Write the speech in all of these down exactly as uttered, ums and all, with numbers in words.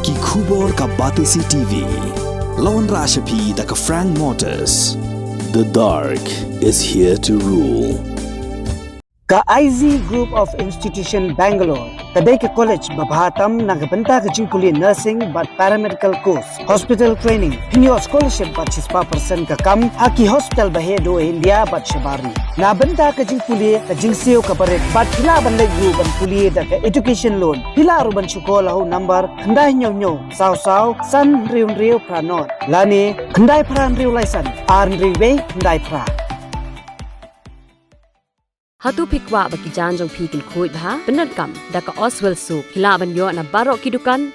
Ki khubor ka Batesi T V. La wanrah sha phi da ka Frank Motors. The dark is here to rule. Ka I Z Group of Institution Bangalore ka dei ka college ba bha tam na ka bynta ka jingpule nursing bad paramedical course, hospital training, pynïoh scholarship bad shispah percent ka kam ha ki hospital ba heh duh India bad shabar ri. Na bynta ka jingpule, ka jingsiew kaba rit bad phi lah ban leit ruh ban pule da ka education loan. Phi lah ruh ban shu call ha u number khyndai hynñiew hynñiew saw saw san hynriew hynriew phra nod lane khyndai phra hynriew lai san ar hynriew wei khyndai phra. Hato phi kwah ba ki jaiñ jong phi kin khuid bha? Pyndonkam da ka Oswell Soap. Phi lah ban ïoh na baroh ki dukan.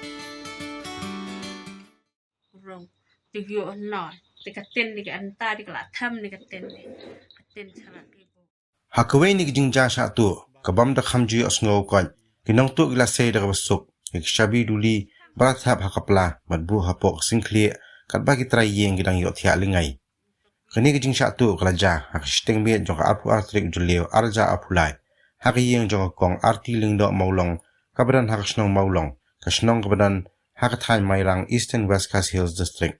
Rong, te ïoh noh, te ka tin, te ka anta, te ka la tham, te ka tin, te ka tin chara ki bo. Ha kawei na ki jingjia shah tuh, ka bym da kham ju ïohsngew koit, ki nongtuh ki la sei da kaba suk ïa ki shabi duli ba la thep ha ka pla bad buh hapoh ka singkhlieh, katba ki trai ïing ki dang ïohthiah lyngngai. Kane ka jingshah tuh ka la jia ha ka shiteng miet jong ka arphew ar tarik u Jylliew ar hajar arphew lai, ha ka ïing jong ka Kong Arti Lyngdoh Mawlong, kaba don ha ka shnong Mawlong, ka shnong kaba don ha ka thaiñ Mairang, Eastern West Khasi Hills District.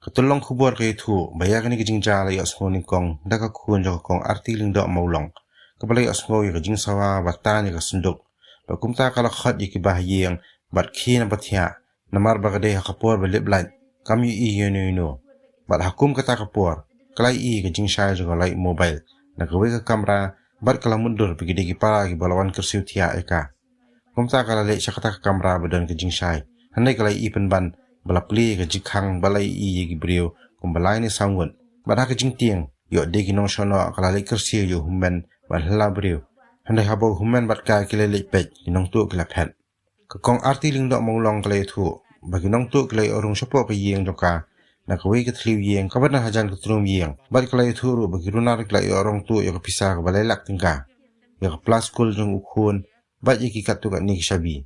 Ka tyllong khubor ka ïathuh ba ïa kane ka jingjia la ïohsngew nyngkong da ka khun jong ka Kong Arti Lyngdoh Mawlong, kaba la ïohsngew ïa ka jingsawa ba tan ïa ka synduk. Bad kumta ka la khot ïa ki bahaïing bad khie na ba thiah, namar ba ka dei ha ka por ba lip lait, kam ïohi ïano ïano. Bad ha kum kata ka por ka la ïohi ka jingshai jong ka light mobile na kawei ka kamra, bad ka la mutdur ba ki dei ki para kiba la wan kyrsiew thiah ïa ka. Kumta ka la leit sha kata ka kamra ba don ka jingshai. Hynrei ka la ïohi pynban ba la plie ka jingkhang bad la ïohi ïa ki briew kumba lai ne saw ngut. Bad ha ka jingtieng ïoh dei ki nongshong noh, ka la leit kyrsiew ïa u hynmen bad la briew. Hynrei haba u hynmen bad ka ki la leit peit, ki nongtuh ki la phet. Ka Kong Arti Lyngdoh Mawlong ka la ïathuh ba ki nongtuh ki la ïoh rung shapoh ka ïing jong ka na kawei ka thliew ïing kaba don hajan ka trum ïing. Bad ka la ïathuh ruh ba ki runar ki la ïoh rung tuh ïa ka pisa kaba lai lak tyngka, ïa ka pla skul jong u khun, bad ïa ki katto katne ki shabi.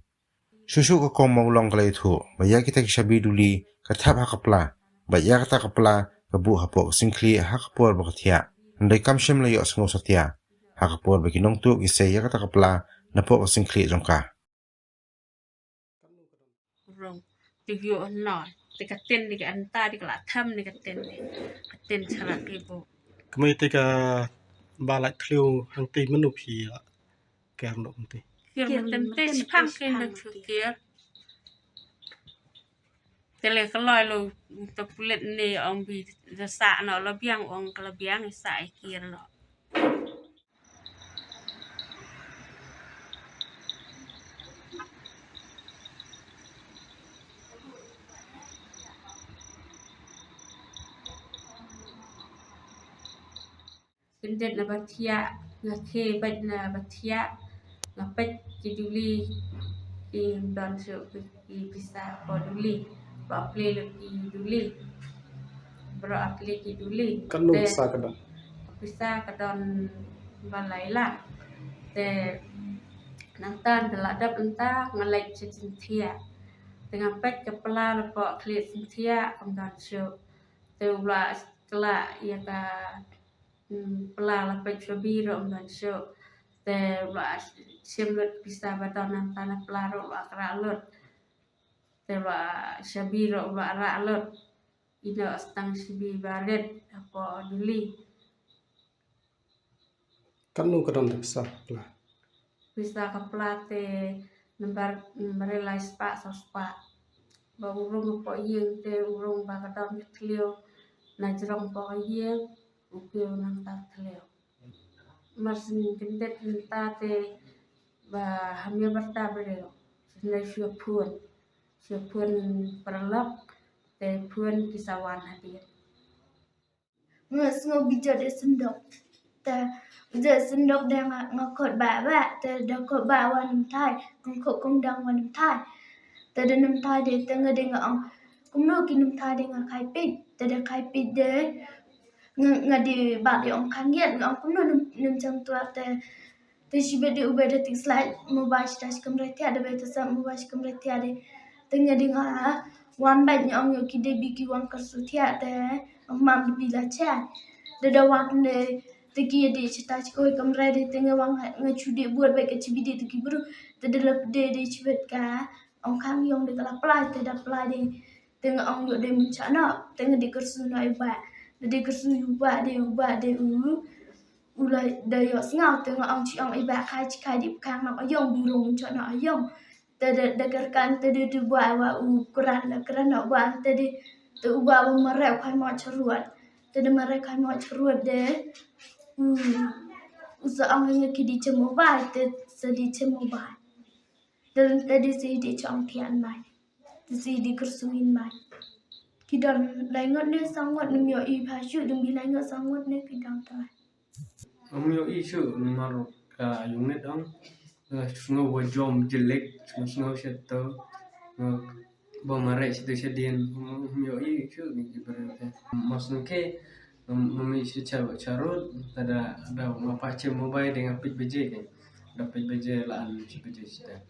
Shuh shuh ka Kong Mawlong ka la ïathuh ba ïa kita ki shabi duli ka thep ha ka pla, bad ïa kata ka pla ka buh hapoh ka singkhlieh ha ka por ba ka thiah. Hynrei kam shym la ïohsngew satia ha ka por ba ki nongtuh ki sei ïa kata ka pla napoh ka singkhlieh jong ka. Rong, te ïoh noh, te ka tin, te ka anta, te ka la tham, te ka tin, te ka tin chara ki bo. Kmie te ka ba la thliew hangtei mynno phi la ker noh mynti? Ker mynti te shipang, ker mynti te ker. Te le ka loi lo, te pulit ne ong bi da sah noh, la biang, ong ka la biang, sah ïa ker noh. Khyndiat na ba thiah, nga khie beit na ba thiah, nga peit ki duli, kim don shuh ki, ki pisa hapoh duli, ba plie lut ki duli, baroh ar tylli ki duli. Katno pisa ka don? Pisa ka don ba lai lak. Te nangta da la dep nangta nga leit sha jingthiah. Te nga peit ka pla hapoh khlieh jingthiah kam don shuh. Te u la kylla ïa ka, mm, pla, la peit shabi ruh ym don shuh. Te u la shim lut pisa ba don nangta na pla ruh u la khreh lut. Te u la, shabi ruh u la rah lut. Ïa u stang shabi ba rit hapoh duli. Katno ka don te pisa ka pla? Pisa ka pla te nambar, mm, marwei lai spah saw spah. Ba u rung hapoh ïing te u rung ba ka don ka thliew na jrong hapoh ïing, u kiew nangta thliew. Mar syn khyndiat nangta te ba hynñiew ba arta briew, shu phone, shu phone paralok, te phone ki sa wan hadien. Nga sngew ki jot ïa syndok. Te ki jot ïa syndok de nga, nga khot bah bah, te da khot bah wan ym thait, nga khot kong dang wan ym thait. Te da ym thait de, te nga de nga ong kumno ki ym thait de, nga khai peit, te da khai peit de nga, nga de bah de ong khang ïat, nga ong kumno ym, ym jam tuh te Te shibit de u beit da tik slide mobile sha kamra thiah, da beit da sah mobile sha kamra thiah de. Te nga de nga wan beit, nga ong ïa ki de bi ki wan kyrsu thiah te, mam de bi la chai. Te da wan de te ki de sha ta sha kawei kamra de, te nga wan nga shu de bud beit ka chibi de te ki bru. Te da lap de de shibit ka Ong khang ïong de ka la plai, te da plai de, te nga ong ïoh de mynchah noh, te nga de kyrsu noh i bah. Da de kyrsu i bah de, u bah de u, u la da ïoh sngaw, te nga ong chi ong i bah kai chi kai de khang noh ïong, bi rung mynchah noh ïong. Te da da kyrkan te de de bah wa u kran la kran noh bah te de, te u bah u mareh u khai mo charuat. Te de mareh khai mo charuat de, u, u sa ong nga ki di che mobile, te sa di che mobile. Te te di si di chong thian mai. Te si di kyrsuin mai. Ki don lai ngot ne sa ngot, nym ïoh i pha shu dum bi lai ngot sa ngot ne ki don tai. Nym ïoh i shu, namar ka unit ong, eh, sngew wa jom jelek, sngew sngew shet to, eh, ba mareh shet to shet dien, nym ïoh i shu ni ki briew te. Mas nang ke, nym nym i shu cha charut, tada da ma pa che mobile de nga pit baje ke. Da pit baje la an che baje shet.